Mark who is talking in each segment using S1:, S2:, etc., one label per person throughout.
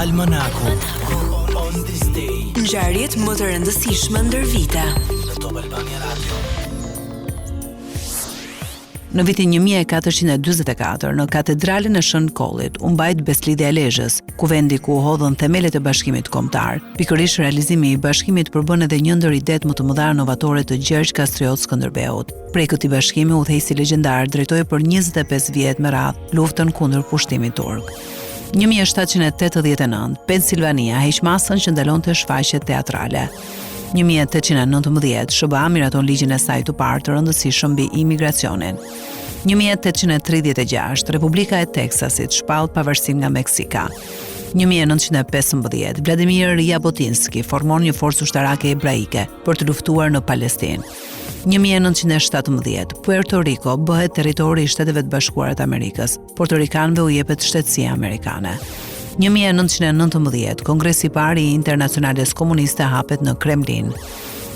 S1: Almanaku On this day
S2: Ngjarjet më të rëndësishme ndër vite.
S1: Në Top Albania Radio.
S3: Në vitin 1444, në katedralen e Shën Kollit, u mbajt Besëlidhja e Lezhës, kuvendi ku u hodhën themelet e bashkimit kombëtar. Pikërisht realizimi i bashkimit përbën edhe një ndër idetë më të mëdha novatore të Gjergj Kastriot Skënderbeut. Prej këtij bashkimi, udhëheqësi legjendar drejtoi për 25 vjet me radhë luftën kundër pushtimit turk. 1789, Pensilvania heq masën që ndalonte shfaqjet teatrale. 1819, SHBA miraton ligjin e saj të parë të rëndësishëm mbi imigracionin. 1836, Republika e Teksasit shpall pavarësinë nga Meksika. 1915, Vladimir Jabotinski formon një forcë ushtarake hebraike për të luftuar në Palestinë. 1917, Puerto Rico bëhet territori i Shteteve të Bashkuara të Amerikës. Portorikanëve u jepet shtetësia amerikane. 1919, Kongresi i parë i Internacionales Komuniste hapet në Kremlin.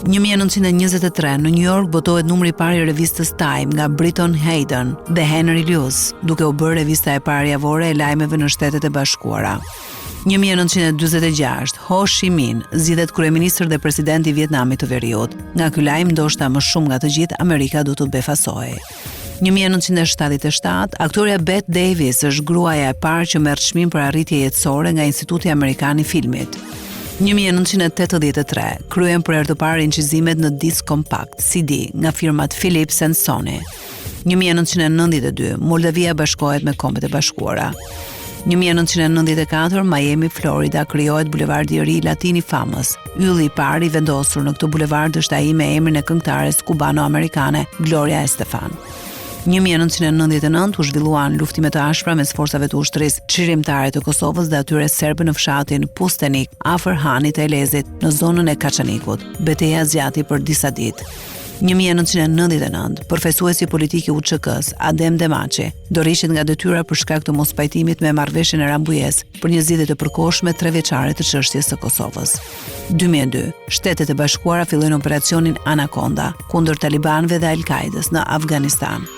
S3: 1923, në New York botohet numri i parë i revistës Time nga Britton Hayden dhe Henry Luce, duke u bërë revista e parë javore e lajmeve në Shtetet e Bashkuara. 1946, Ho Chi Minh zgjidhet kryeministër dhe president i Vietnamit të Veriut. Nga ky lajm ndoshta më shumë nga të gjithë Amerika do të befasohej. 1977, aktorja Bette Davis është gruaja e parë që merr çmim për arritje jetësore nga Instituti Amerikan i Filmit. 1983, kryhen për herë të parë incizimet në disk kompakt, CD, nga firmat Philips and Sony. 1992, Moldavia bashkohet me Kombet e Bashkuara. 1994, Miami, Florida, krijohet bulevardi i ri latin i famës. Ylli i parë i vendosur në këtë bulevard është ai me emrin e këngëtares kubano-amerikane Gloria Estefan. 1999 u zhvilluan luftime të ashpra mes forcave të ushtrisë çlirimtare të Kosovës dhe atyre serbe në fshatin Pustenik, afër Hanit të Elezit, në zonën e Kaçanikut. Beteja zgjati për disa ditë. 1999, përfaqësuesi politik i UÇK-së, Adem Demaçi, dorëhiqet nga detyra për shkak të mospajtimit me marrëveshjen e Rambujesë për një zgjidhje të përkohshme trevjeçare të çështjes së Kosovës. 2002, Shtetet e Bashkuara fillojnë operacionin Anaconda kundër talibanëve dhe Al-Qaidës në Afganistan.